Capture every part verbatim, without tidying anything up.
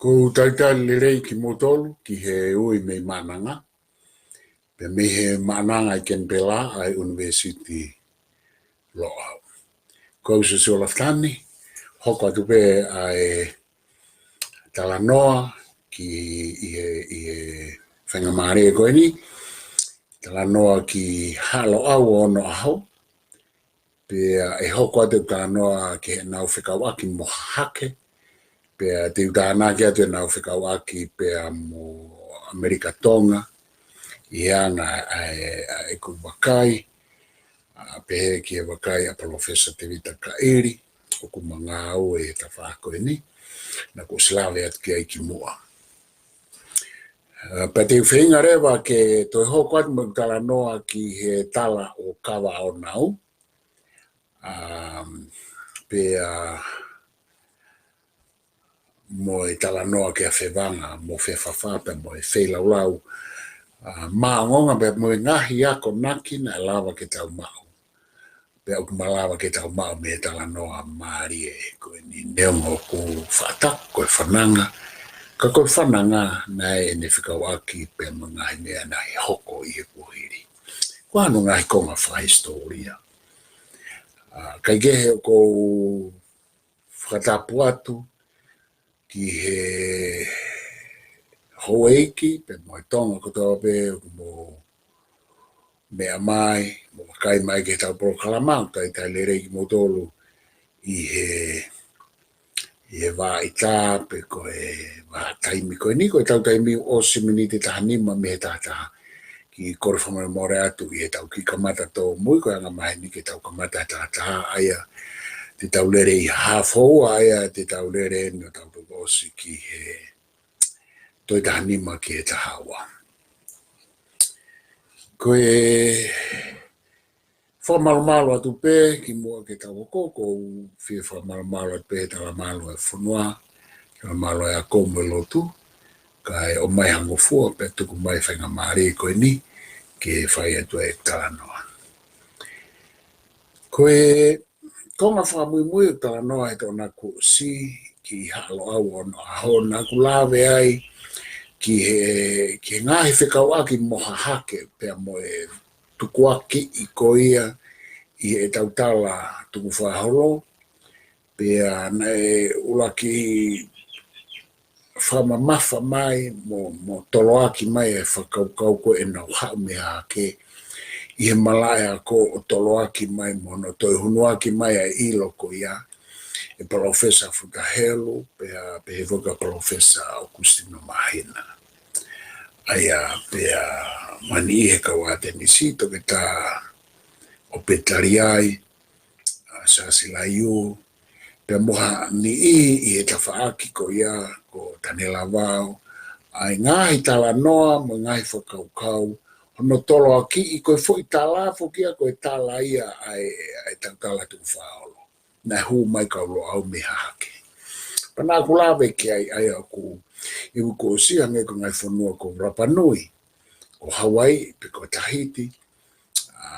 ʻOku ou talitali lelei kimoutolu ki he ui mei Maʻananga, pea mei he Maʻananga ʻi Kenipela ʻa e ʻUnivēsiti Loʻau. Ko au Siosiua Lafitani, hoko atu pē ʻa e talanoa ki ʻi he, ʻi he faingamālie ko eni, talanoa ki Haʻa Loʻau ʻo Onoʻaho, pea ʻe hoko atu e talanoa ki heʻenau fekauʻaki mo Hahake, pea te u tānaki atu ʻenau fekauʻaki pea mo ʻAmelika Tonga, ʻi he anga ʻa e, ʻa ʻeku vakai, ʻa, pehē ki he vakai ʻa Palōfesa Tēvita Kaʻili, ʻoku ma ngāue he tafaʻaki ko eni, naʻá ku ʻosi lave atu ki ai kimuʻa. ʻA, pea te u feinga leva ke toe hoko atu mo e talanoa ki he tala ʻo Kavaʻonau, ʻa, pea mo e talanoa ki he fevanga mo e fefafa pea mo e feilaulau, ʻa, maʻongoʻonga pea mo e ngaahi akonaki naʻe lava ke tau maʻu, pea ʻoku malava ke tau maʻu mei he talanoa mālie ko eni, neongo ʻoku faʻa taku ko e fananga, ka ko e fananga naʻe ʻene fekauʻaki pea mo e ngaahi meʻa naʻe hoko ʻi he kuohili. Ko hono ngaahi konga fakahisitōlia. ʻA, kae kehe ʻoku ou fakatapu atu ki he houʻeiki pea mo e Tonga kotoa pē ʻoku mou meʻa mai, mou vakai mai ki heʻetau polokalama, ʻoku talitali lelei kimoutolu ʻi he, ʻi he vahaʻa ʻita pe ko e vahaʻa taimi ko eni, ko ʻetau taimi ʻosi miniti taha nima mei he taha taha. Kiʻi kole fakamolemole atu ʻi heʻetau kiʻi kamata tōmui, ko e anga maheni ke tau kamata he taha taha, ʻa ia te tau lele ʻi Haʻafoua, ʻa ia te tau lele eni ʻo tau toki ʻosi ki he toe taha nima ki he taha ua. Ko e fakamalumalu atu pē kimuʻa ke tau hoko, ʻoku ou fie fakamalumalu atu pē he talamalu ʻa e fonua, talamalu ʻa e ako mo e lotu, kae ʻomai ha ngofua pea tuku mai e faingamālie ko eni ke fai atu e talanoa. Ko e konga fakamuimui ʻo e talanoa he ʻaho ni kuo ʻosi ki Haʻa Loʻau ʻo Onoʻaho, naʻá ku lave ai ki he, ki he ngaahi fekauʻaki mo Hahake pea mo e tukuakiʻi ko ia ʻi heʻetau tala tukufakaholo, pea naʻe ʻuluaki fakamamafa mai mo, mo toloaki mai e fakakaukau ko ē ʻenau haʻu mei Hahake ʻi he malaʻe ako ʻo toloaki mai mo hono toe hunuaki mai ʻa e ʻilo ko ia ʻe Palōfesa Futa Helu, pea, pea pehē foki ʻa Palōfesa ʻOkusitino Māhina. ʻA ia, pea mo e niʻihi he kau ʻAtenisi, Toketā ʻOpeta Liai, ʻa Siaosi Laiu, pea mo ha niʻihi ʻi he tafaʻaki ko ia ko Tanela Vao, ʻa e ngaahi talanoa mo e ngaahi fakakaukau, hono toloakiʻi ko e foʻi tala foki ia, ko e tala ia ʻa e, ʻa ʻetau tala tukufakaholo naʻe hū mai kau Loʻau mei Hahake. Pea naʻá ku lave ki ai, ʻa ia ʻoku, ʻi he uike kuo ʻosi, hangē ko e ngaahi fonua ko Rapa Nui, ko Hauaiʻi, pe ko Tahiti, ʻa,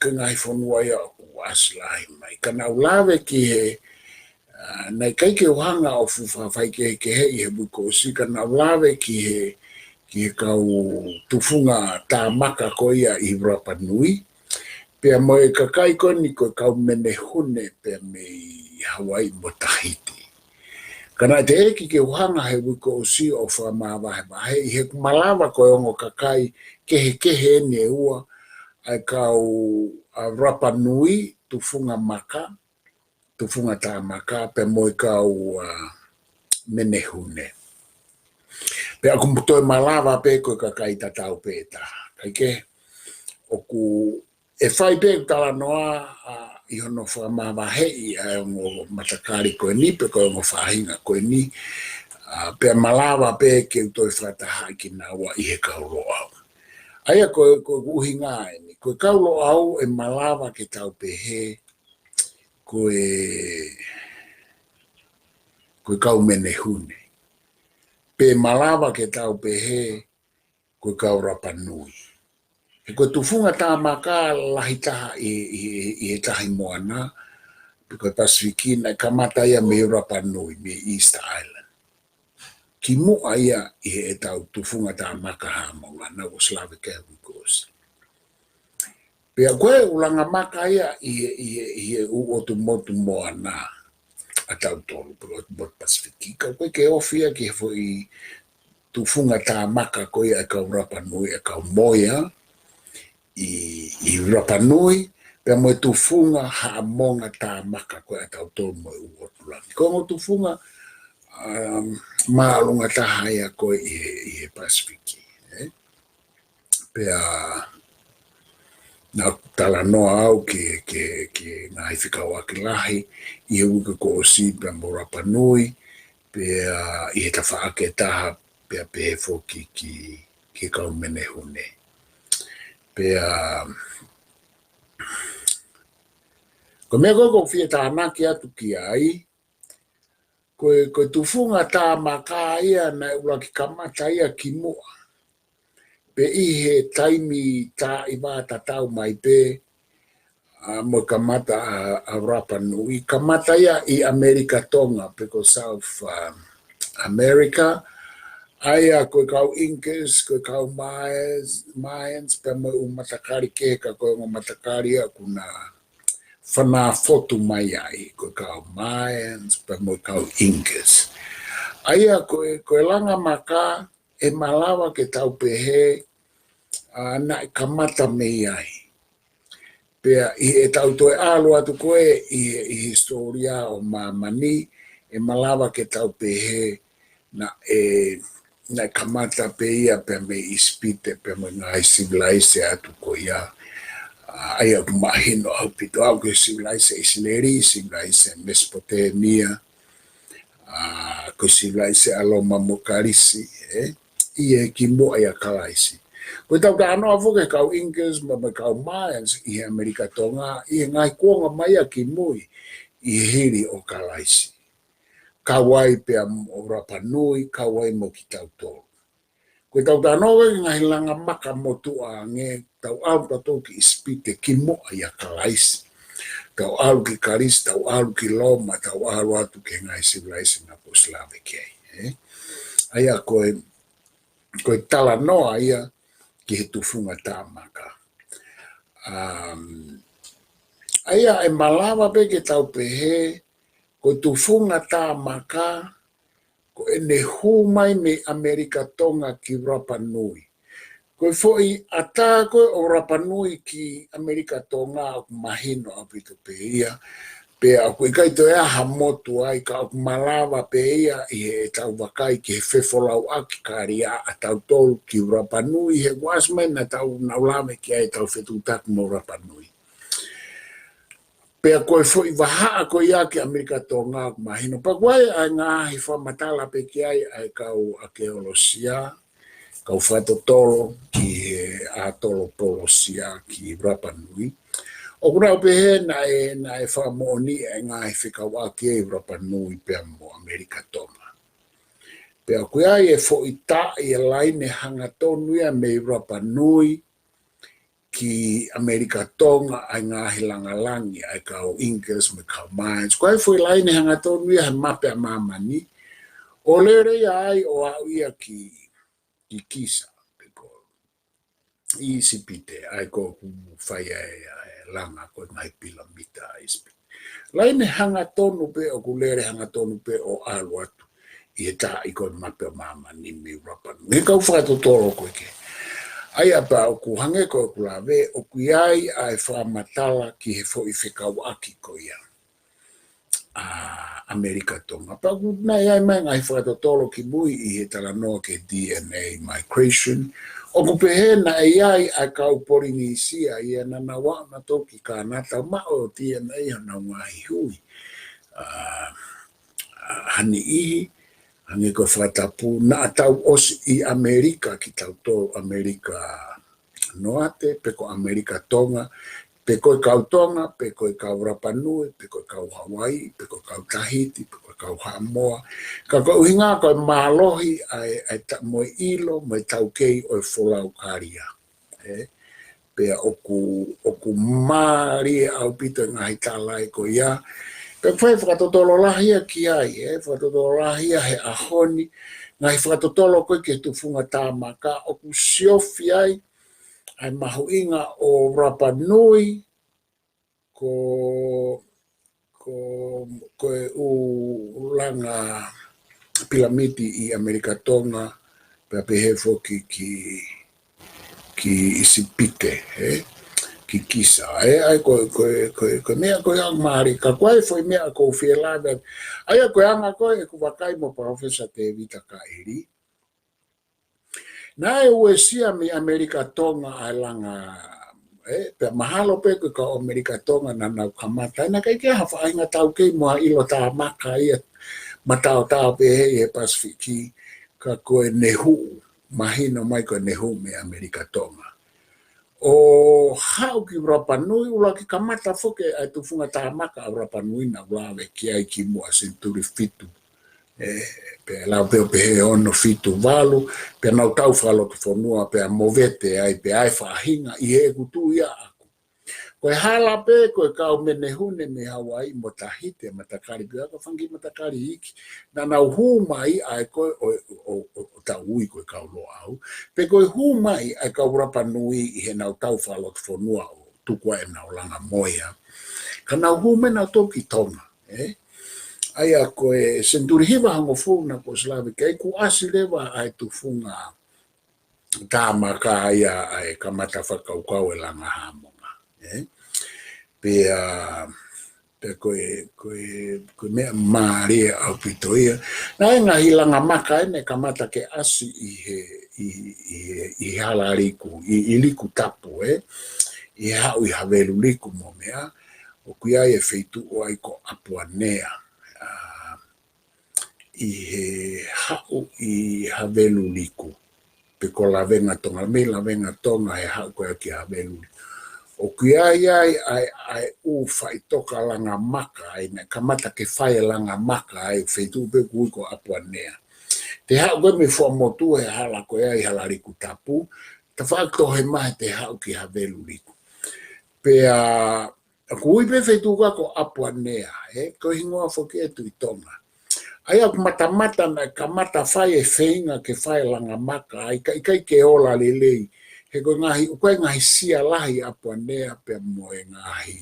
ko e ngaahi fonua ia ʻoku ʻasi lahi mai. Ka naʻá ku lave ki he, ʻa, naʻe ʻikai ke u hanga ʻo fuʻu fakafaikehekeheʻi he uike kuo ʻosi, ka naʻá ku lave ki he, ki he kau tufunga tā maka ko ia ʻi Rapa Nui, pea mo e kakai ko eni ko e kau menehune pea mei Hauaiʻi mo Tahiti. Ka naʻe teʻeki ke u hanga he uike kuo ʻosi ʻo fakamavahevaheʻi, he ʻoku malava ko e ongo kakai kehekehe eni ʻe ua, ʻa e kau, ʻa, Rapa Nui, tufunga maka, tufunga tā maka, pea mo e kau, ʻa, menehune. Pea ʻoku toe malava pē ko e kakai tatau pē ʻe taha. Kae kehe, ʻoku ʻe fai pē ʻeku talanoa, ʻa, ʻi hono fakamavaheʻi ʻa e ongo matakali ko eni, pe ko e ongo faʻahinga ko eni, ʻa, pea malava pē ke u toe fakatahaʻi kinaua ʻi he kau Loʻau. ʻA ia ko e, ko e ʻuhinga eni, ko e kau Loʻau ʻe malava ke tau pehē, ko e, ko e kau menehune. Pe malava ke tau pehē, ko e kau Rapa Nui. He ko e tufunga tā maka lahi taha ʻi, ʻi, ʻi he Tahi Moana, pe ko e Pasifiki, naʻe kamata ia mei Rapa Nui, mei Easter Island. kimuʻa ia ʻi heʻetau tufunga tā maka Haʻamonga, naʻa ku ʻosi lave ki ai he uike kuo ʻosi. Pea ko e ʻulungaanga maka ia ʻi he, ʻi he, ʻi he ʻū ʻotu motu moana ʻatautolu, pe ko e ʻotu motu Pasifiki. Ka ʻoku ʻikai ke ofi ia ki he foʻi tufunga tā maka ko ia ʻa e kau Rapa Nui, ʻa e kau Moea ʻi, ʻi Rapa Nui, pea mo e tufunga Haʻamonga tā maka ko ia ʻatautolu mo e ʻū ʻotu langi. Ko e ongo tufunga, um, māʻolunga taha ia ko ē ʻi he, ʻi he Pasifiki, ē? Pea naʻa ku talanoa au ki he, ki he, ki he ngaahi fekauʻaki lahi ʻi he uike kuo ʻosi pea mo Rapa Nui, pea ʻi he tafaʻaki ʻe taha, pea pehē foki ki, ki he kau menehune. Pea, ko e meʻa ko ē ʻoku ou fie tānaki atu ki ai, ko e, ko e tufunga tā maka ia naʻe ʻuluaki kamata ia kimuʻa pē ʻi he taimi tā ʻi vā tatau mai pē, ʻa, mo e kamata ʻa, ʻa Rapa Nui. Kamata ia ʻi ʻAmelika Tonga, pe ko South, um, America. ʻA ia ko e kau Incas, ko e kau Mayas, Mayans, pea mo e ʻū matakali kehe, ka ko e ongo matakali ia ʻoku na fanā fotu mai ai, ko e kau Mayans, pea mo e kau Incas. ʻA ia ko e, ko e langa maka, ʻe malava ke tau pehē, ʻa, naʻe kamata mei ai. Pea ʻi heʻetau toe ʻalu atu ko ē ʻi he, ʻi he hisitōlia ʻo māmani, ʻe malava ke tau pehē naʻe, naʻe kamata pē ia pea mei ʻIsipite, pea mo e ngaahi sivilaise atu ko ia. ʻA, ʻa ia ʻoku mahino ʻaupito au ki he sivilaise ʻIsileli, sivilaise Mesopotemia, ʻa, ko e sivilaise ʻa Loma mo Kalisi, ē? ʻI he kimuʻa ʻia Kalaisi. Ko ʻetau talanoa foki ki he kau Incas mo, mo e kau Mayans ʻi he ʻAmelika Tonga, ʻi he ngaahi kuonga mai ia kimui, ʻi he hili ʻo Kalaisi. Kau ai pea mo Rapa Nui, kau ai mo kitautolu. Ko ʻetau talanoa ki he ngaahi langa maka motuʻa ange, tau ʻalu tautolu ki ʻIsipite kimuʻa ʻia Kalaisi. Tau ʻalu ki Kalisi, tau ʻalu ki Loma, tau ʻalu atu ki he ngaahi sivilaise naʻa ku ʻosi lave ki ai, ē? ʻA ia ko e, ko e talanoa ia ki he tufunga tā maka. Um, ʻa ia ʻe malava pē ke tau pehē, ko e tufunga tā maka, ko ʻene hū mai mei ʻAmelika Tonga ki Rapa Nui. Ko e foʻi ʻatā ko ē ʻo Rapa Nui ki ʻAmelika Tonga ʻoku mahino ʻaupito pē ia. Pea ʻoku ʻikai toe ʻi ai ha motu ai, ka ʻoku malava pē ia ʻi heʻetau vakai ki he fefolauʻaki kalia ʻatautolu ki Rapa Nui, he kuo ʻasi mai naʻa tau nau lave ki ai ʻetau fetuʻutaki mo Rapa Nui. Pea ko e foʻi vahaʻa ko ia ki ʻAmelika Tonga ʻoku mahino. Pea ʻoku ʻi ai ʻa e ngaahi fakamatala pē ki ai ʻa e kau ʻakeolosia, kau fakatotolo ki he ʻatolopolosia ki Rapa Nui. ʻOku nau pehē naʻe, naʻe fakamoʻoni ʻa e ngaahi fekauʻaki ʻi Rapa Nui pea mo ʻAmelika Tonga. Pea ʻoku ʻi ai e foʻi taʻi e laine hangatonu ia mei Rapa Nui ki ʻAmelika Tonga ʻa e ngaahi langalangi ʻa e kau Incas mo e kau Mayans. Ko e foʻi laine hangatonu ia he mape ʻa māmani, ʻo lele ia ai ʻo aʻu ia ki, ki Kisa, pe ko ʻIsipite, ʻa ia ko ʻoku fai ai ʻa e langa ko e ngaahi pilamita ʻa ʻIsipite. Laine hangatonu pē ʻoku lele hangatonu pē ʻo ʻalu atu ʻi he taʻi ko e mape ʻa māmani mei Rapa Nui. He kau fakatotolo ko ē ki ai. ʻA ia pea ʻoku hangē ko ʻeku lave, ʻoku ʻi ai ʻa e fakamatala ki he foʻi fekauʻaki ko ia ʻa ʻAmelika Tonga. Pea ʻoku nau ʻi ai mai ngaahi fakatotolo kimui ʻi he talanoa ki he D N A migration. ʻOku pehē naʻe ʻi ai ʻa e kau Polinisia ia naʻa nau aʻu nautolu ki Kānata, maʻu ʻo D N A honau ngaahi hui. ʻA, ʻa, ha niʻihi, hangē ko e fakatapu, naʻa tau ʻosi ʻi ʻAmelika kitautolu, ʻAmelika Noate, pe ko ʻAmelika Tonga, pe ko e kau Tonga, pe ko e kau Rapa Nui, pe ko e kau Hawaiʻi, pe ko e kau Tahiti, pe ko e kau Haʻamoa. Ka ko e ʻuhinga ko e mālohi ʻa e, ʻa e ta-, mo e ʻilo, mo e taukei ʻo e folau kalia. Ē? Pea ʻoku, ʻoku mālie ʻaupito e ngaahi tala ko ia, Pea fai fakatotolo lahi ia ki ai, ē, fakatotolo lahi ia he ʻaho ni, ngaahi fakatotolo ko ē ki he tufunga tāmaka ʻoku siofi ai, ʻa e mahuʻinga ʻo Rapa Nui, ko, ko, ko e ʻū langa pilamiti ʻi ʻAmelika Tonga, pea pehē foki ki, ki ʻIsipite, ē? Ki Kisa, ē? ʻA ia ko, ko, ko, ko e meʻa ko ia ʻoku mālie, ka ko e foʻi meʻa ʻoku ou fie lave, ʻa ia ko e anga ko ē ʻeku vakai mo Palōfesa Tēvita Kaʻili. Naʻe uesia mei ʻAmelika Tonga ʻa e langa, ē, pea mahalo pē ko e kau ʻAmelika Tonga naʻa nau kamata, naʻe ʻikai ke ʻi ai ha faʻahinga taukei mo ha ʻilo tāmaka ia mataotao pehē ʻi he Pasifiki, ka ko e nehuʻu, mahino mai ko e nehuʻu mei ʻAmelika Tonga. ʻO haʻu ki Rapa Nui, ʻuluaki kamata foki ʻa e tufunga tāmaka ʻa Rapa Nui naʻa ku lave ki ai kimuʻa senituli fitu. Ē, pea lau pē ʻo pehē ono fitu valu, pea nau tau fakalotofonua, pea movete ai, pea ʻi ai faʻahinga ʻi heʻeku tui ʻaʻaku. Ko e hala pē, ko e kau menehune mei Hauaiʻi mo Tahiti, matakali pē ʻa e fanga kiʻi matakali iiki. Naʻa nau hū mai ʻa e ko ē ʻo, ʻo, ʻo, ʻo tau ui ko e kau Loʻau. Pe ko e hū mai ʻa e kau Rapa Nui ʻi heʻenau tau fakalotofonua ʻo tuku ai ʻenau langa mo ia. Ka nau hū mai nautolu ki Tonga, ē? ʻA ia ko e senituli hiva hongofulu naʻa ku ʻosi lave ki ai, kuo ʻasi leva ʻa e tufunga tāmaka ia ʻa e kamata fakakaukau e langa Hamonga, ē? Pea, pea ko e, ko e, ko e meʻa mālie ʻaupito ia. Naʻe ʻi ai e ngaahi langa maka ʻeni naʻe kamata ke ʻasi ʻi he, ʻi, ʻi he, ʻi he hala liku, ʻi, ʻi Likutapu, ē? ʻI he haʻu ʻi Haveluliku mo meʻa, ʻoku ʻi ai e feituʻu ai ko ʻApuanea, ā, ʻi he haʻu ʻi Haveluliku, pe ko Lavengatonga, mei Lavengatonga he haʻu ko ē ki Haveluliku. ʻOku ʻi ai ai ʻa e, ʻa e ʻū faʻitoka langa maka ai, naʻe kamata ke fai e langa maka ai, feituʻu pē ʻoku ui ko ʻApuanea. Te haʻu ko ē mei Fuaʻamotu he hala ko ē ʻi hala Likutapu, tafaʻaki tohe mai te haʻu ki Haveluliku. Pea, ʻoku ui pē feituʻu ko ē ko ʻApuanea, ē, ko e hingoa foki ʻe Tuʻi Tonga. ʻA ia ʻoku matamata naʻe kamata fai e feinga ke fai e langa maka, ʻa ia ka ʻikai ke ola lelei, he ko e ngaahi, ʻoku ʻi ai e ngaahi sia lahi ʻApuanea pea mo e ngaahi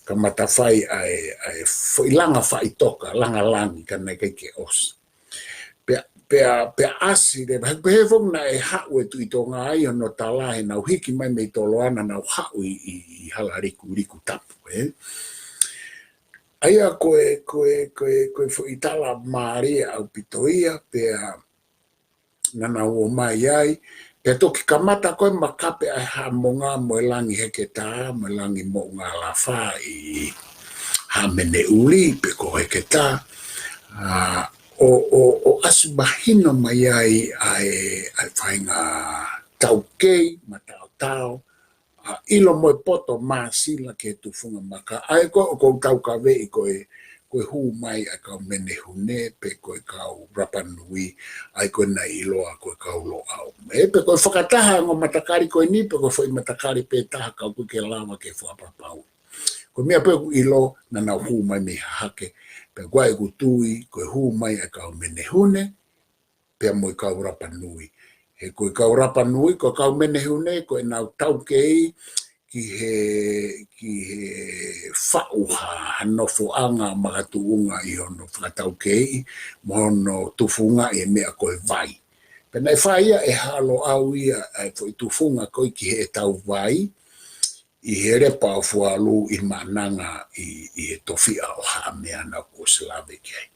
kamata fai ʻa e, ʻa e foʻi langa faʻitoka, langa langi, ka naʻe ʻikai ke ʻosi. Pea, pea, pea ʻasi leva, he pehē foki naʻe haʻu e Tuʻi Tonga ai ʻo nau tala heʻenau hiki mai mei Toloana nau haʻu ʻi, ʻi, ʻi hala Liku, Likutapu, ē. ʻA ia ko e, ko e, ko e, ko e foʻi tala mālie ʻaupito ia, pea naʻa nau ō mai ai, pea toki kamata ko ē makape ʻa e Hamonga mo e Langi Heketā, mo e Langi Moʻungalafa ʻi Haʻameneʻuli, pe ko Heketā, ā, ʻo, ʻo, ʻo ʻasi mahino mai ai ʻa e, ʻa e faʻahinga taukei, mataotao, ʻa, ʻilo mo e poto māsila ki he tufunga maka. ʻA ia ko ē ʻoku ou taukaveʻi ko e, ko e hū mai ʻa e kau Menehune, pe ko e kau Rapa Nui, ʻa ia ko ē naʻe ʻiloa ko e kau Loʻau. Ē, pe ko e fakataha ʻa e ongo matakali ko eni, pe ko e foʻi matakali pē taha ka ʻoku ʻikai ke lava ke fakapapauʻi. Ko e meʻa pē ʻoku ʻilo naʻa nau hū mai mei Hahake, pea ko ʻeku tui, ko e hū mai ʻa e kau Menehune, pea mo e kau Rapa Nui. He ko e kau Rapa Nui, ko e kau Menehune, ko ʻenau taukei ki he, ki he faʻu ha, ha nofoʻanga makatuʻunga ʻi hono fakataukei, mo hono tufungaʻi e meʻa ko e vai. Pea naʻe fai ia ʻe Haʻa Loʻau ia, ʻa e foʻi tufunga ko ē ki heʻetau vai, ʻi he Lepa ʻo Fualu ʻi Maʻananga ʻi, ʻi he tofiʻa ʻo Haʻamea naʻa ku ʻosi lave ki ai.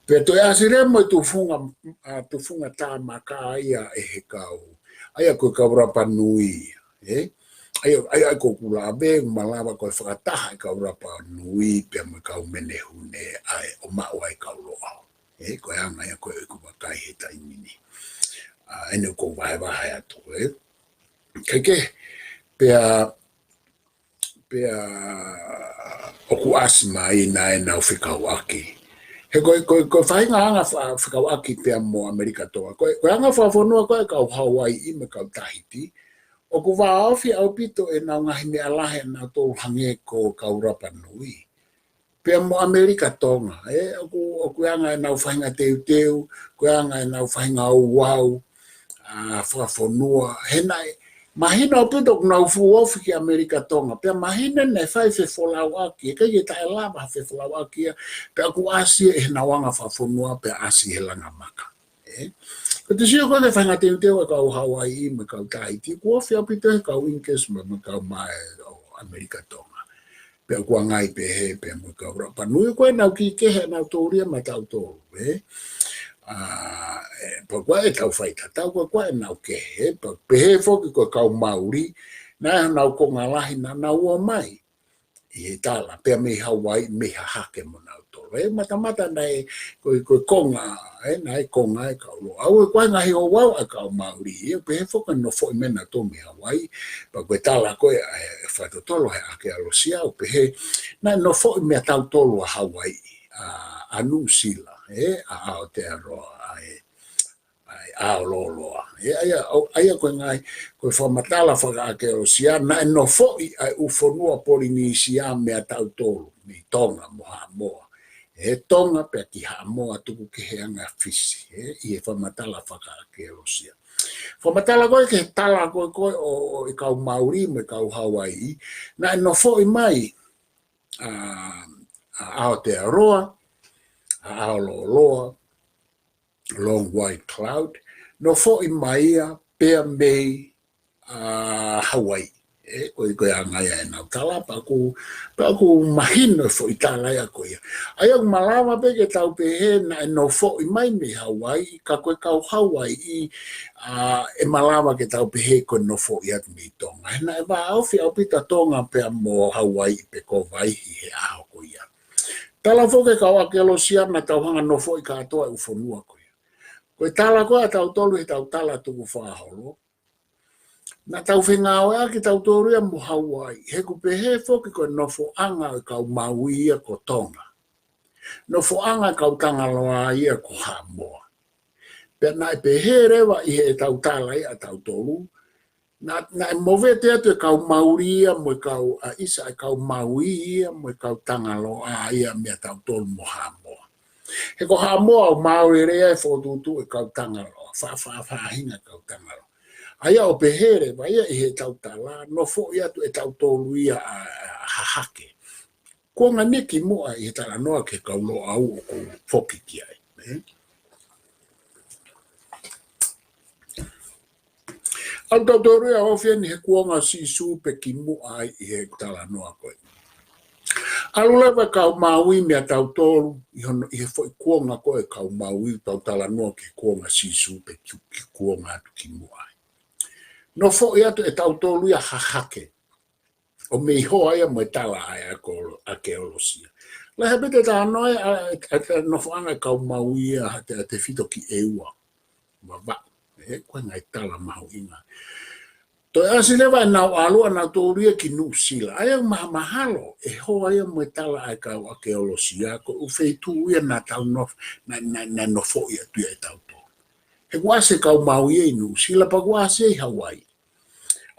Pea toe ʻasi leva mo e tufunga, ā, tufunga tāmaka ia ʻe he kau, ʻa ia ko e kau Rapa Nui, ē? ʻA ia, ʻa ia, ʻa ia ko ʻeku lave, malava ko e fakataha e kau Rapa Nui, pea mo e kau Menehune, ʻa ē ʻo maʻu ai e kau Loʻau. Ē, ko e anga ia ko ē ʻeku vakai he taimi ni. Ā, ʻeni ʻoku ou vahevahe atu, ē? Kae kehe, pea, pea ʻoku ʻasi mai naʻa nau fekauʻaki. He ko e, ko e, ko e faʻahinga anga fa-, fekauʻaki pea mo ʻAmelika Tonga. Ko e, ko e anga fakafonua ko ē kau Hauaiʻi mo e kau Tahiti, ʻoku vāofi ʻaupito ʻenau ngaahi meʻa lahi ʻanautolu hangē ko e kau Rapa Nui. Pea mo ʻAmelika Tonga, ē, ʻoku, ʻoku ʻi ai e ngaahi ʻenau faʻahinga teuteu, ʻoku ʻi ai e ngaahi ʻenau faʻahinga ouau, ʻa, fakafonua, he naʻe, mahino ʻaupito ʻoku nau fuʻu ofi ki ʻAmelika Tonga, pea mahino naʻe fai fefolauʻaki, ʻikai ke taʻelava fefolauʻaki ia, pea ʻoku ʻasi ʻi heʻenau anga fakafonua, pea ʻasi he langa maka. Ē? Ko e te sio ko e faʻahinga teuteu ʻa e kau Hawaiʻi mo e kau Taiti, ʻoku ofi ʻaupito he kau Inglesi mo e kau mai ʻo ʻAmelika Tonga. Pea ʻoku ʻi ai pehē pea mo e kau Rapa Nui, ko ʻenau kiʻi kehe ʻenau tōlia maʻatautolu, ē? ʻA, ē, pea ko e tau fai tatau, ko e ko ʻenau kehe, pea pehē foki ko e kau Mauli, naʻe ʻi ai honau konga lahi naʻa nau ō mai ʻi he tala, pea mei Hawaiʻi, mei Hahake mo nautolu. Ē, matamata naʻe, ko e, ko e konga, ē, naʻe konga e kau Loʻau, ʻoku ʻi ai e ngaahi ouau ʻa e kau Mauli, ē, pehē foki naʻe nofoʻi mai nautolu mei Hawaiʻi, pea ko e tala ko ē, ē, fakatotolo he ʻākeolosia, ʻoku pehē, naʻe nofoʻi meia tautolu ʻa Hawaiʻi, ʻa, ʻa Nuʻusila, ē, ʻa Aotearoa, ʻa e, ʻa e ʻAololoa. Ē, ʻa ia, ʻo, ʻa ia ko e ngaahi, ko e fakamatala fakaʻākeolosia, naʻe nofoʻi ʻa e ʻū fonua Polinisia meia tautolu, mei Tonga mo Haʻamoa. Ē, Tonga pea ki Haʻamoa tuku kehe ange ʻa Fisi, ē, ʻi he fakamatala fakaʻākeolosia. Fakamatala ko ē ki he tala ko ē ko ē ʻo, ʻo e kau Mauli mo e kau Hawaiʻi, naʻe nofoʻi mai, ʻa, ʻa Aotearoa, ʻa ʻAololoa, Long White Cloud, nofoʻi mai ia pea mei, ʻa, Hawaiʻi. Ē, ko e, ko e anga ia ʻenau tala, pea ʻoku, pea ʻoku mahino e foʻi tala ia ko ia. ʻA ia ʻoku malava pē ke tau pehē naʻe nofoʻi mai mei Hawaiʻi, ka ko e kau Hawaiʻi, ʻa, ʻe malava ke tau pehē ko e nofoʻi atu mei Tonga. He naʻe vāofi ʻaupito ʻa Tonga pea mo Hawaiʻi pe ko Vaihi he ʻaho ko ia. Tala foki e kau ʻākeolosia naʻa tau hanga nofoʻi kātoa e ʻū fonua ko ia. Ko e tala ko ē ʻatautolu he tau tala tukufakaholo, naʻa tau fengāueʻaki tautolu ia mo Hawaiʻi, he ʻoku pehē foki ko e nofoʻanga ʻo e kau Mauli ia ko Tonga. Nofoʻanga e kau Tangaloa ia ko Haʻamoa. Pea naʻe pehē leva ʻi he tau tala ia ʻatautolu, naʻa, naʻe movete atu e kau Mauli ia mo e kau, ʻa, ʻisa e kau Mauli ia mo e kau Tangaloa ia meia tautolu mo Haʻamoa. He ko Haʻamoa ʻoku maau lelei ai e fokotuʻutuʻu e kau Tangaloa, fa, fa, faʻahinga e kau Tangaloa. ʻA ia ʻoku pehē leva ia ʻi he tau tala, nofoʻi atu e tautolu ia ʻa, ʻa Hahake. Kuonga ni kimuʻa ʻi he talanoa ki he kau Loʻau ʻoku foki ki ai. Ē? ʻAlu tautolu ia ʻo ofi eni he kuonga ʻo Sīsū pe kimuʻa ai ʻi he talanoa ko ē. ʻAlu leva e kau Mauli meia tautolu, ʻi hono, ʻi he foʻi kuonga ko ē e kau Mauli, tau talanoa ki he kuonga ʻo Sīsū pe ki, ki kuonga atu kimuʻa ai. Nofoʻi atu e tautolu ia Hahake. ʻO mei hoa ia mo e tala ʻa e ʻākeolo-, ʻākeolosia. Lahi pē ʻete talanoa ʻa e, ʻa e, ʻa e nofoʻanga e kau Mauli ia, ʻa e, ʻa e tefito ki ʻEua. Vavaʻu, ē, ko e ngaahi tala mahuʻinga. Toe ʻasi leva ʻenau ʻalu ʻanautolu ia ki Nuʻusila. ʻA ia ʻoku mahamahalo, ʻe hoa ia mo e tala ʻa e kau ʻākeolosia, ko e ʻū feituʻu ia naʻa tau nof-, naʻa, naʻa, naʻa nofoʻi atu ia ʻe tautolu. He kuo ʻasi e kau Mauli ia ʻi Nuʻusila, pea kuo ʻasi ia ʻi Hawaiʻi.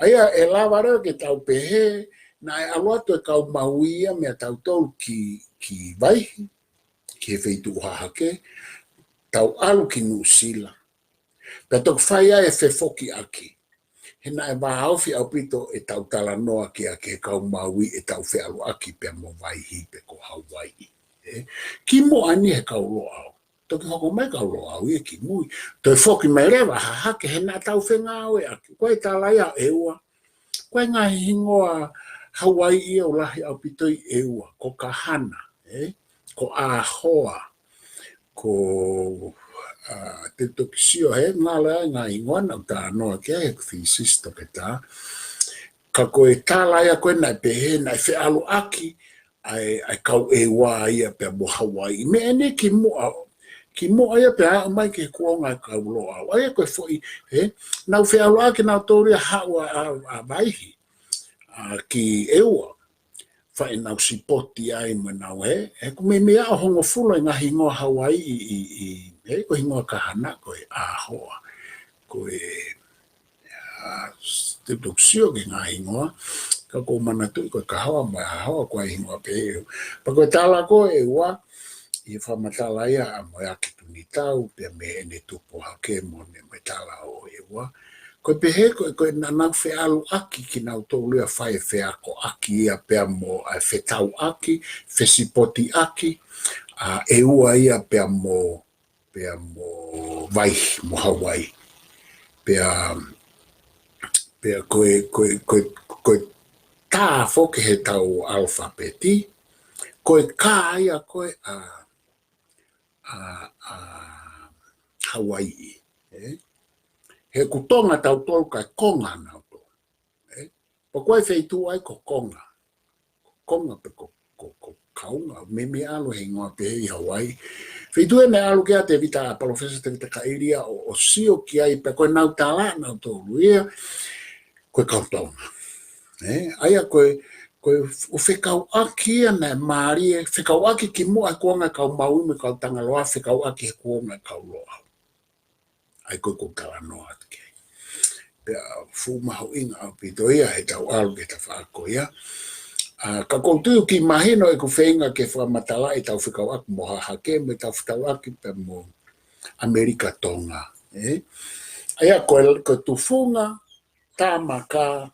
ʻA ia ʻe lava leva ke tau pehē, naʻe ʻalu atu e kau Mauli ia meia tautolu ki, ki Vaihi, ki he feituʻu Hahake, tau ʻalu ki Nuʻusila. Pea toki fai ai e fefokiʻaki. He naʻe vāofi ʻaupito e tau talanoa ki ai ki he kau Mauli ʻetau feʻaluʻaki pea mo Vaihi pe ko Hawaiʻi. Ē? Kimuʻa ni he kau Loʻau. Toki hoko mai e kau Loʻau ia kimui. Toe foki mai leva Hahake he naʻa tau fengāueʻaki. Ko e tala ia ʻEua. Ko e ngaahi hingoa Hawaiʻi ia ʻoku lahi ʻaupito ʻi ʻEua. Ko Kahana, ē? Ko ʻĀhoa. Ko, ʻa, te u toki sio he ngala e ngaahi hingoa naʻa ku talanoa ki ai he thesis toketā. Ka ko e tala ia ko ē naʻe pehē, naʻe feʻaluʻaki ʻa e, ʻa e kau ʻEua ia pea mo Hawaiʻi. Meʻa eni kimuʻa, kimuʻa ia pea aʻu mai ki he kuonga e kau Loʻau. ʻA ia ko e foʻi, ē, nau feʻaluʻaki nautolu ia haʻu ʻa, ʻa, ʻa Vaihi, ʻa, ki ʻEua. Fai ʻenau sipoti ai mo ʻenau ē, ē, ʻoku meimei aʻu hongofulu e ngaahi hingoa Hawaiʻi ʻi, ʻi, ē, ko e hingoa Kahana ko e ʻĀhoa. Ko e, ʻa, te u toki sio ki he ngaahi hingoa. Ka ʻoku ou manatuʻi ko e kahoa mo e hahoa ko e hingoa pē ʻe ua. Pea ko e tala ko ē ʻe ua, ʻi he fakamatala ia ʻa Moeaki Tunitau, pea mei heʻene tupu hake mo ʻene mo e tala ʻo e ua. Ko e pehē ko e, ko e naʻa nau feʻaluʻaki kinautolu ia fai e feakoʻaki ia pea mo, ʻa e fetauʻaki, fesipotiʻaki, ʻa ʻe ua ia pea mo, pea mo Vaihi, mo Hawaii. Pea, pea ko e, ko e, ko e, ko e tā foki he tau alafapeti, ko e kā ia ko ē ʻa, ʻa, ʻa Hawaii, ē? He ʻoku Tonga tautolu kae konga nautolu, ē? Pea ko e feituʻu ai ko Konga. Konga pe ko, ko, ko Kaunga, meimei ʻalu he hingoa pehē ʻi Hawaii. Feituʻu ʻeni naʻe ʻalu ki ai ʻa Tevita, Palōfesa Tevita Kaʻili ia ʻo, ʻo sio ki ai pea ko ʻenau tala nautolu ia, ko e kau Tonga. Ē, ʻa ia ko e, ko e ʻū fekauʻaki ia naʻe mālie, fekauʻaki kimuʻa he kuonga e kau Maui mo e kau Tangaloa, fekauʻaki he kuonga e kau Loʻau. ʻA ia ko ē ʻoku ou talanoa atu ki ai. Pea fuʻu mahuʻinga ʻaupito ia he tau ʻalu ki he tafaʻaki ko ia. ʻA, ka ʻoku ou tui ʻoku kiʻi mahino ʻeku feinga ke fakamatalaʻi ʻetau fekauʻaki mo Hahake, mo ʻetau fekauʻaki pea mo ʻAmelika Tonga, ē? ʻA ia ko e, ko e tufunga tā maka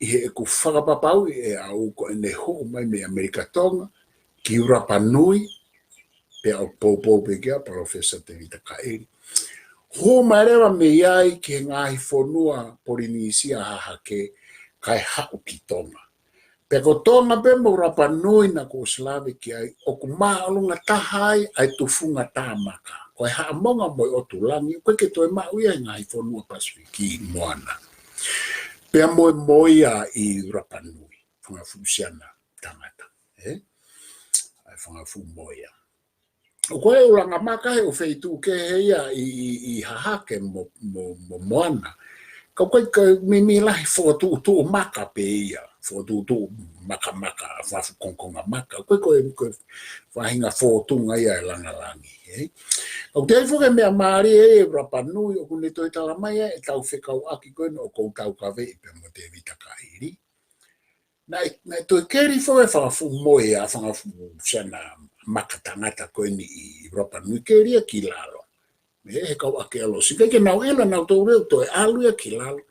ʻi heʻeku fakapapauʻi ʻe au ko ʻene hū mai mei ʻAmelika Tonga ki Rapa Nui, pea ʻoku poupou pē ki ai ʻa Palōfesa Tevita Kaʻili. Hū mai leva mei ai ki he ngaahi fonua Polinisia Hahake, kae haʻu ki Tonga. Pea ko Tonga pē mo Rapa Nui naʻá ku ʻosi lave ki ai, ʻoku māʻolunga taha ai ʻa e tufunga tā maka. Ko e Haʻamonga mo e ʻOtu Langi, ʻoku ʻikai ke toe maʻu ia he ngaahi fonua Pasifiki moana. Pea mo e moia ʻi Rapa Nui, fanga fuʻu siana tangata, ē? ʻA e fanga fuʻu moia. ʻOku ʻi ai e ʻulungaanga maka he ʻū feituʻu kehe ia ʻi, ʻi, ʻi Hahake mo, mo, mo Moana. Ka ʻoku ʻikai ke meimei lahi fokotuʻutuʻu maka pē ia, fokotuʻutuʻu makamaka, fanga fuʻu kongokonga maka. ʻOku ʻikai ko e, ko e faʻahinga fōtunga ia e langalangi, ē? Ka ʻoku toe foki e meʻa mālie ʻi Rapa Nui, ʻoku ne toe tala mai ʻa ʻetau fekauʻaki ko ē naʻá ku taukaveʻi pea mo Tevita Kaʻili. Naʻe, naʻe toe keli foki e fanga fuʻu moia, fanga fuʻu siana maka tangata ko eni ʻi Rapa Nui, keli ia ki lalo. Mei he kau ʻākeolosi, ʻikai ke nau ʻilo nautolu ia ʻoku toe ʻalu ia ki lalo.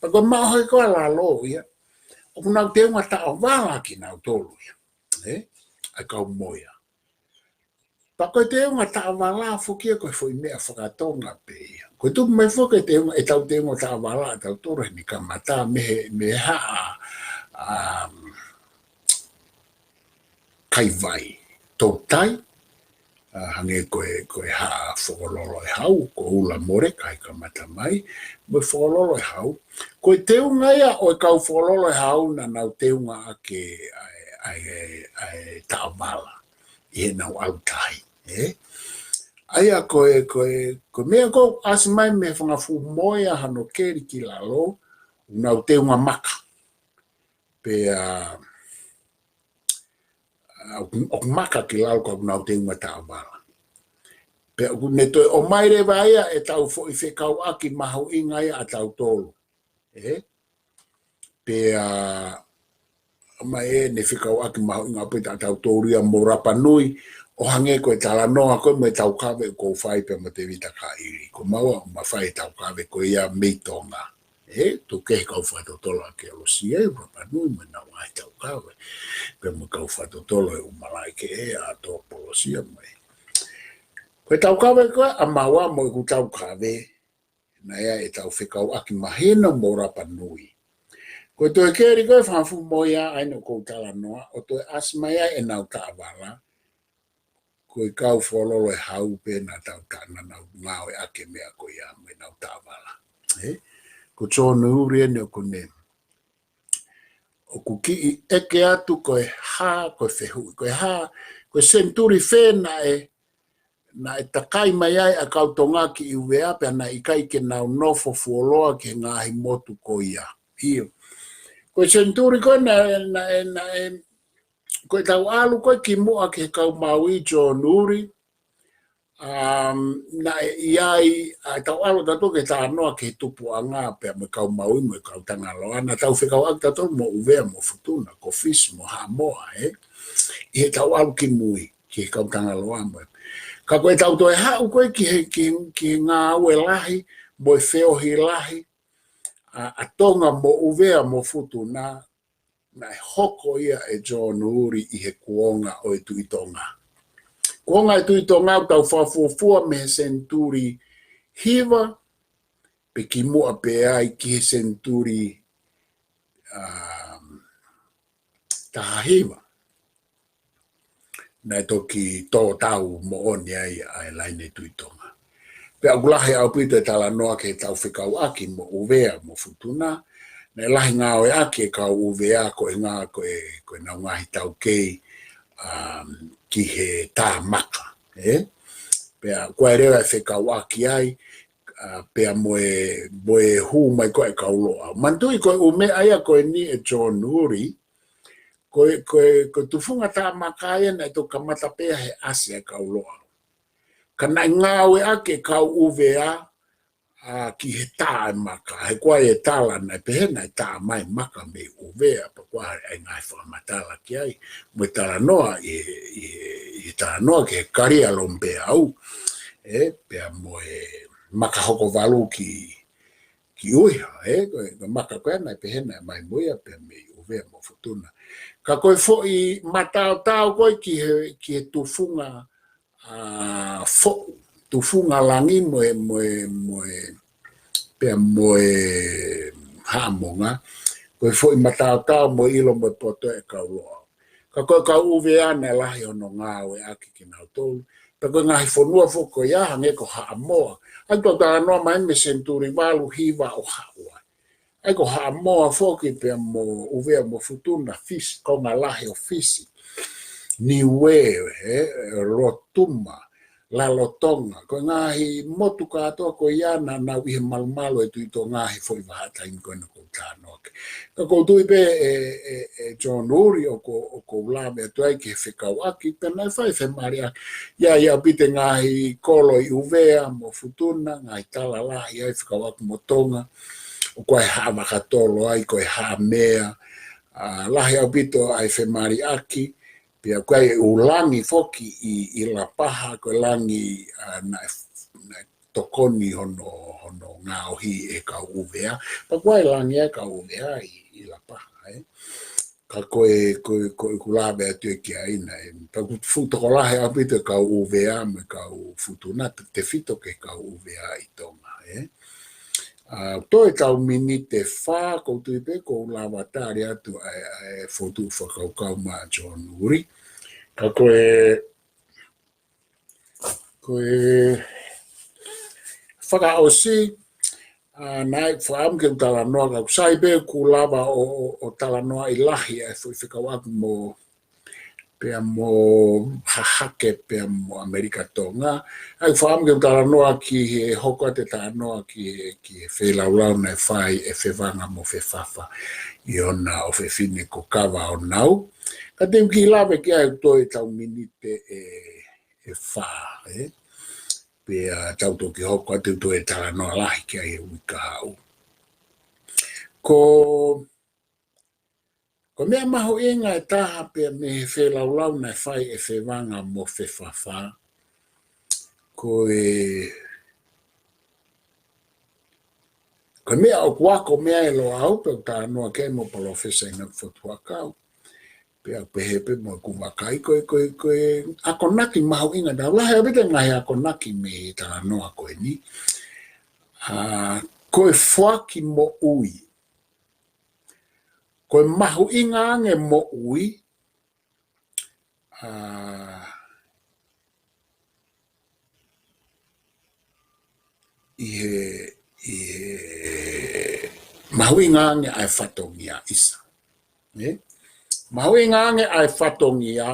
Pea ko e maʻu hake ko ē ʻa lalo ia, ʻoku nau teunga taʻovala kinautolu ia, ē? ʻA e kau moia. Pea ko e teunga taʻovala foki ia ko e foʻi meʻa fakatonga pē ia. Ko e tupu mai foki e teunga, ʻetau teunga taʻovala ʻatautolu heni kamata mei he, mei he haʻa, um, kaivai, toutai, ʻa, hangē ko e, ko e Haʻa Fokololo ʻe Hau, ko Ula Mole, kae kamata mai, mo e Fokololo ʻe Hau. Ko e teunga ia ʻo e kau Fokololo ʻe Hau naʻa nau teunga ʻaki ʻa e, ʻa e, ʻa e taʻovala ʻi heʻenau ʻalu tahi, ē? ʻA ia ko e, ko e, ko e meʻa ko ē ʻasi mai mei he fanga fuʻu moia hano keli ki lalo, nau teunga maka. Pea, ʻa, ʻoku, ʻoku maka ki lalo ka ʻoku nau teunga taʻovala. Pea ʻoku ne toe ʻomai leva ia ʻetau foʻi fekauʻaki mahuʻinga ia ʻatautolu, ē? Pea, mai ʻene fekauʻaki mahuʻinga pē ʻatautolu ia mo Rapa Nui, ʻo hangē ko e talanoa ko ē mo e taukave ʻoku ou fai pea mo Tevita Kaʻili. Ko maua ʻoku ma fai e taukave ko ia mei Tonga. Ē, tuku kehe kau fakatotolo ʻākeolosi ʻi Rapa Nui mo ʻenau ngaahi taukave. Pea mo e kau fakatotolo ʻi ʻUmalaki ʻi ʻAtopolosia mo e. Ko e taukave ko ē ʻa maua mo ʻeku taukave, naʻe ʻi ai ʻetau fekauʻaki mahino mo Rapa Nui. Ko e toe keli ko ē fanga fuʻu moia ʻa eni ʻoku ou talanoa, ʻo toe ʻasi mai ai ʻenau taʻovala, ko e kau Fokololo ʻe Hau pē naʻa tau ta-, naʻa nau ngāueʻaki e meʻa ko ia mo ʻenau taʻovala. Ē? Ko John Uri eni ʻoku ne, ʻoku kiʻi ʻeke atu ko e hā, ko e fehuʻi, ko e hā, ko e senituli fē naʻe, naʻe takai mai ai ʻa e kau Tonga ki ʻUvea pea naʻe ʻikai ke nau nofo fuoloa ki he ngaahi motu ko ia. ʻIo. Ko e senituli ko ē naʻe, naʻe, naʻe, ko ʻetau ʻalu ko ē kimuʻa ki he kau Maui, John Uri, Um, naʻe ʻi ai, ʻa, tau ʻalu tautolu ki he talanoa ki he tupuʻanga pea mo e kau Maui mo e kau Tangaloa, naʻa tau fekauʻaki tautolu mo ʻUvea mo Futuna, ko Fisi mo Haʻamoa, ē? ʻI heʻetau ʻalu ki mui, ki he kau Tangaloa mo e. Ka ko ʻetau toe haʻu ko ē ki he, ki he, ki he ngāue lahi, mo e feohi lahi, ʻa, ʻa Tonga mo ʻUvea mo Futuna, naʻe hoko ia ʻe John Uri ʻi he kuonga ʻo e Tuʻi Tonga. Kuonga ʻo e Tuʻi Tonga ʻoku tau fakafuofua mei he senituli hiva, pe kimuʻa pē ai ki he senituli, um, taha hiva. Naʻe toki tō tau moʻoni ai ʻa e laine Tuʻi Tonga. Pea ʻoku lahi ʻaupito e talanoa ki heʻetau fekauʻaki mo ʻUvea mo Futuna. Naʻe lahi ngāueʻaki e kau ʻUvea ko e ngā-, ko e, ko ʻenau ngaahi taukei, um, ki he tā maka, ē? Pea ko e leva e fekauʻaki ai, ʻa, pea mo e, mo e hū mai ko ē e kau Loʻau. Manatuʻi ko e ʻū meʻa ia ko eni ʻe John Uri, ko e, ko e, ko e tufunga tā maka ia naʻe toki kamata pē ia he ʻasi e kau Loʻau. Ka naʻe ngāueʻaki e kau ʻUvea, ʻa, ki he tā e maka. He ko e tala naʻe pehē naʻe tā mai maka mei ʻUvea, pea ko e ʻai ngaahi fakamatala ki ai, mo e talanoa ʻi he, ʻi he, ʻi he talanoa ki he Kalia Lomipeau, ē, pea mo e Makahokovalu ki, ki ʻUiha, ē, ko e, ko e maka ko ē naʻe pehē naʻe mai mo ia pea mei ʻUvea mo Futuna. Ka ko e foʻi mataotao ko ē ki he, ki he tufunga, ʻa, foʻu, tufunga langi mo e, mo e, mo e, pea mo e Haʻamonga, ko e foʻi mataotao mo e ʻilo mo e poto e kau Loʻau. Ka ko e kau ʻUvea naʻe lahi hono ngāueʻaki kinautolu. Pea ko e ngaahi fonua foki ko ia hangē ko Haʻamoa. ʻA ia ʻoku tau talanoa mai mei he senituli valu hiva ʻo haʻu ai. ʻA ia ko Haʻamoa foki pea mo ʻUvea mo Futuna, Fisi, konga lahi ʻo Fisi, Niue, ē, Rotuma, Lalotonga, ko e ngaahi motu kātoa ko ia naʻa nau ʻi he malumalu e Tuʻi Tonga he foʻi vahaʻa taimi ko ena ʻoku ou talanoa ki ai. Ka ʻoku ou tui pē ʻe, ʻe, ʻe John Uri ʻoku, ʻoku ou lave atu ai ki he fekauʻaki, pea naʻe fai e femāliʻaki. ʻI ai ʻaupito e ngaahi kolo ʻi ʻUvea mo Futuna, ngaahi tala lahi ai fekauʻaki mo Tonga, ʻoku ʻi ai Haʻavakatolo ai, ko e Haʻamea, ʻa, lahi ʻaupito ʻa e femāliʻaki, pea ʻoku ʻi ai e ʻū langi foki ʻi, ʻi Lapaha, ko e langi, ʻa, naʻe, naʻe tokoni hono, hono ngaohi ʻe he kau ʻUvea. Pea ʻoku ʻi ai e langi ʻa e kau ʻUvea ʻi, ʻi Lapaha, ē. Ka ko e, ko e, ko e ʻoku lave atu ē ki ai naʻe, pea ʻoku fuʻu tokolahi ʻaupito e kau ʻUvea mo e kau Futuna, te, tefito ki he kau ʻUvea ʻi Tonga, ē. ʻA, toe tau miniti ʻe fā, ʻoku ou tui pē ʻoku ou lava tali atu ʻa e, ʻa e fokotuʻu fakakaukau maʻa John Uri. Ka ko e, ko e fakaʻosi, ʻa, naʻe fakaʻamu ke u talanoa, ka ʻoku sai pē ʻoku ou lava ʻo, ʻo, ʻo talanoaʻi lahi ʻa e foʻi fekauʻaki mo pea mo Hahake, pea mo ʻAmelika Tonga. ʻA ia ʻoku fakaʻamu ke u talanoa ki he hoko atu e talanoa ki he, ki he feilaulau naʻe fai ʻe Fevanga mo Fefafa ʻi hona ʻofefine ko Kavaonau. Ka te u kiʻi lave ki ai ʻoku toe tau miniti ʻe, ʻe fā, ē? Pea tau toki hoko atu toe talanoa lahi ki ai he uike kahaʻu. Ko Ko e meʻa mahuʻinga ʻe taha pea mei he feilaulau naʻe fai ʻe Fevanga mo Fefafa, ko e, ko e meʻa ʻoku ako mei ai e Loʻau, pea ʻoku talanoa ki ai mo Palōfesa ʻInoke Fotu Huʻakau, pea ʻoku pehē pē mo ʻeku vakai, ko e, ko e, ko e akonaki mahuʻinga, ʻoku lahi ʻaupito e ngaahi akonaki mei he talanoa ko eni. ʻA, ko e foaki moʻui. Ko e mahuʻinga ange moʻui, ʻa, ʻi he, ʻi he mahuʻinga ange ʻa e fatongia ʻisa. Ē? Mahuʻinga ange ʻa e fatongia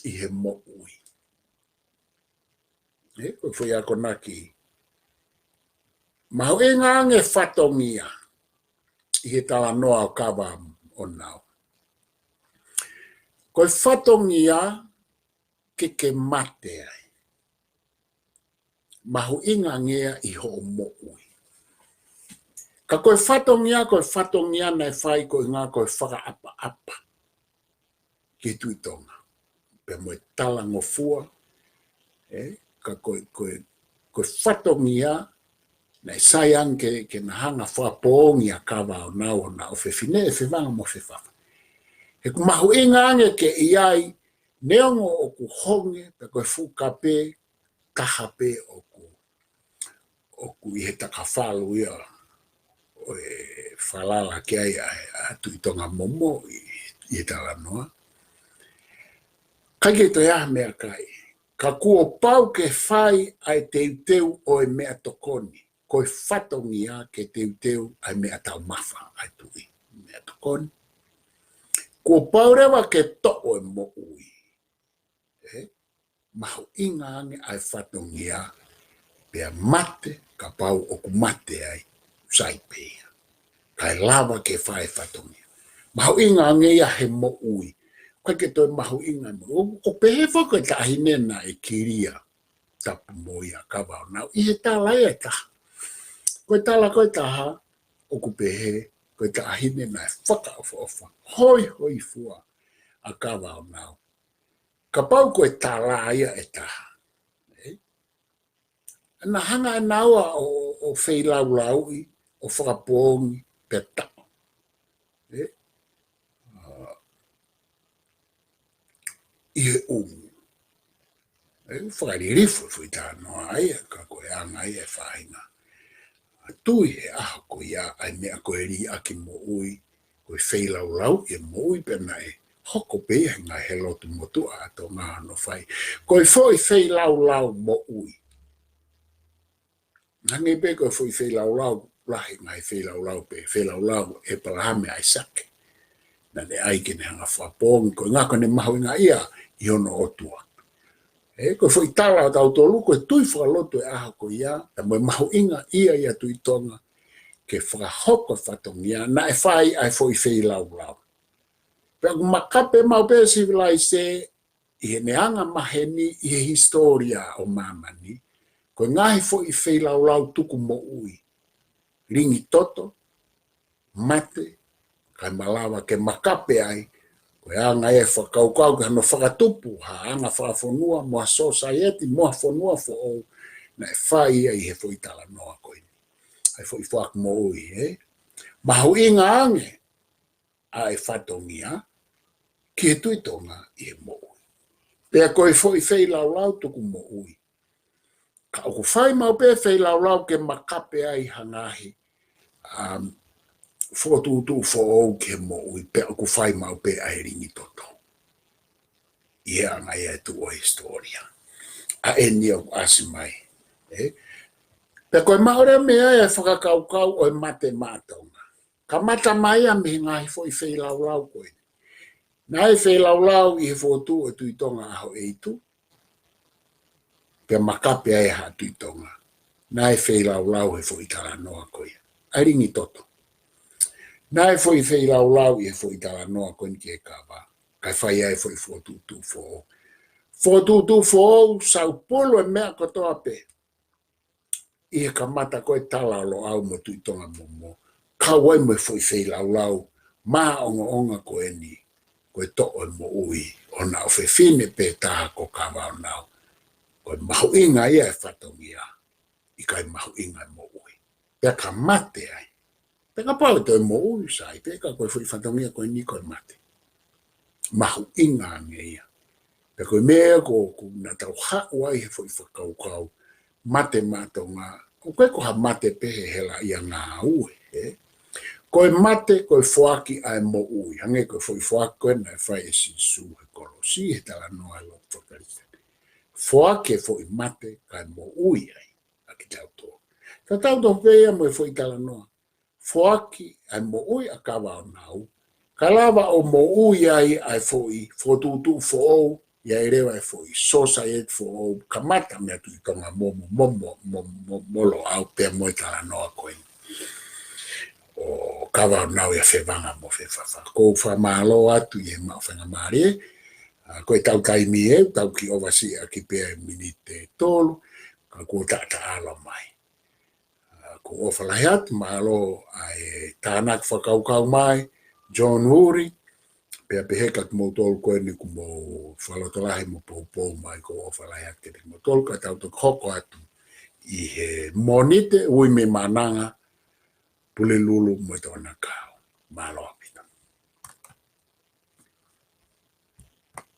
ʻi he moʻui. Ē, ko e foʻi akonaki. Mahuʻinga ange fatongia ʻi he talanoa ʻo Kavaonau. Ko e fatongia ke ke mate ai. mahuʻinga ange ia ʻi hoʻo moʻui. Ka ko e fatongia, ko e fatongia naʻe fai ko e ʻuhinga ko e fakaʻapaʻapa ki Tuʻi Tonga. Pea mo e talangofua, ē, ka ko e, ko e, ko e fatongia naʻe sai ange ke, ke na hanga fakapoongi ʻa Kavaʻonau ʻo na ʻofefine ʻe Fevanga mo Fefafa. He ʻoku mahuʻinga ange ke ʻi ai, neongo ʻoku honge, pea ko e fuʻu kape taha pē ʻoku, ʻoku ʻi he takafalu ia ʻo e falala ki ai ʻa, ʻa Tuʻi Tonga Momo ʻi, ʻi he talanoa. ʻIkai ke toe ʻi ai ha meʻakai. Ka kuo pau ke fai ʻa e teuteu ʻo e meʻatokoni. Ko e fatongia ke teuteu ʻa e meʻa taumafa ʻa e tuʻi. Meʻatokoni. Kuo pau leva ke toʻo e moʻui. Ē? Mahuʻinga ange ʻa e fatongia, pea mate, kapau ʻoku mate ai, sai pē ia. Kae lava ke fai e fatongia. Mahuʻinga ange ia he moʻui. ʻIkai ke toe mahuʻinga mo. ʻO, ʻo pehē foki ko e taʻahine naʻe kilia tapu mo ia ʻa Kavaʻonau. ʻI he tala ia ʻe taha. Ko e tala ko ē ʻe taha, ʻoku pehē, ko e taʻahine naʻe fakaʻofoʻofa. Hoihoifua ʻa Kavaʻonau. Kapau ko e tala ia ʻe taha. Ē? Na hanga ʻe naua ʻo, ʻo, ʻo feilaulauʻi, ʻo fakapoongi, pea taʻo. Ē? ʻA, ʻi he ʻumu. ʻE fakalilifu e foʻi talanoa ia, ka ko e anga ia e faʻahinga. ʻA tui he ʻaho ko ia ʻa e meʻa ko e liʻaki moʻui, ko e feilaulau e moʻui pea naʻe hoko pē ia he ngaahi lotu motuʻa ʻa Tonga hono fai. Ko e foʻi feilaulau moʻui. Hangē pē ko e foʻi feilaulau, lahi ngaahi feilaulau pē, feilaulau ʻa ʻĒpalahame ʻAisake. Naʻa ne ʻai ke ne hanga fakapoongi, ko e ʻuhinga ko ʻene mahuʻinga ia ʻi hono ʻOtua. Ē, ko e foʻi tala ʻo tautolu, ko e tui fakalotu e ʻaho ko ia, pea mo e mahuʻinga ia ʻia Tuʻi Tonga, ke fakahoko e fatongia, naʻe fai ʻa e foʻi feilaulau. Pea ʻoku makape maʻu pē sivilaise, ʻi heʻene anga maheni ʻi he hisitōlia ʻo māmani, ko e ngaahi foʻi feilaulau tuku moʻui, lingi toto, mate, kae malava ke makape ai, ko e anga e fakakaukau ke hano fakatupu, ha anga fakafonua, mo ha sosaieti, mo ha fonua foʻou, naʻe fai ia ʻi he foʻi talanoa ko eni. ʻA e foʻi foaki moʻui, ē? Mahuʻinga ange, ʻa e fatongia ki he Tuʻi Tonga ʻi he moʻui. Pea ko e foʻi feilaulau tuku moʻui. Ka ʻoku fai maʻu pē feilaulau ke makape ai ha ngaahi, um, fokotuʻutuʻu foʻou ki he moʻui, pea ʻoku fai maʻu pē ʻa e lingi toto. ʻI he anga ia e tuʻu ʻo e hisitōlia. ʻA eni ʻoku ʻasi mai. Ē? Pea ko e maʻu leva mei ai e fakakaukau ʻo e mate maʻa Tonga. Kamata mai ia mei he ngaahi foʻi feilaulau ko ē. Naʻe feilaulau ʻi he fokotuʻu ʻo e Tuʻi Tonga ʻAhoʻeitu. Pea makape ai ʻa Tuʻi Tonga. Naʻe feilaulau he foʻi talanoa ko ia. ʻA e lingi toto. Naʻe foʻi feilaulau ʻi he foʻi talanoa ko eni ki he kava. Kae fai ai e foʻi fokotuʻutuʻu foʻou. Fokotuʻutuʻu foʻou, saupulu e meʻa kotoa pē. ʻI he kamata ko e tala ʻo Loʻau mo Tuʻi Tonga Momo, kau ai mo e foʻi feilaulau māʻongoʻonga ko eni, ko e toʻo e moʻui ʻo hona ʻofefine pē taha ko Kavaʻonau. Ko e mahuʻinga ia e fatongia, ʻikai mahuʻinga e moʻui. Pea ka mate ai. Pea kapau ʻe toe moʻui, sai pē, ka ko e foʻi fatongia ko eni ko e mate. Mahuʻinga ange ia. Pea ko e meʻa ko, ko ʻena tau haʻu ai he foʻi fakakaukau, mate maʻa Tonga, ʻoku ʻikai ko ha mate pē he hela ia ngāue, ē? Ko e mate, ko e foaki ʻa e moʻui. Hangē ko e foʻi foaki ko ē naʻe fai ʻe Sīsū he kolosi, he talanoa ʻa e lotu fakakalisitiane. Foaki e foʻi mate, kae moʻui ai ʻa kitautolu. Tatau tofu pē ia mo e foʻi talanoa. Foaki ʻa e moʻui ʻa Kavaʻonau, kae lava ʻo moʻui ai ʻa e foʻi fokotuʻutuʻu foʻou, ʻi ai leva e foʻi sosaieti foʻou, kamata mei a Tuʻi Tonga Momo, mo, mo, mo, mo, mo Loʻau pea mo e talanoa ko ē ʻo Kavaʻonau ʻia Fevanga mo Fefafa. ʻOku ou fakamālō atu ʻi he maʻu faingamālie, ʻa, ko e tau taimi ē, tau kiʻi ʻovasiʻi ʻaki pē ʻa e miniti ʻe tolu, ʻa kuo taʻataʻalo mai. ʻOku ou ʻofa lahi atu, mālō ʻa e tānaki fakakaukau mai, John Woody, pea pehē kia kimoutolu ko eni ʻoku mou fakalotolahi mo poupou mai, ʻoku ou ʻofa lahi atu kiate kimoutolu, ka tau toki hoko atu ʻi he Mōnite, Ui mei Maʻananga, Pulelulu mo Tonakau. Mālō.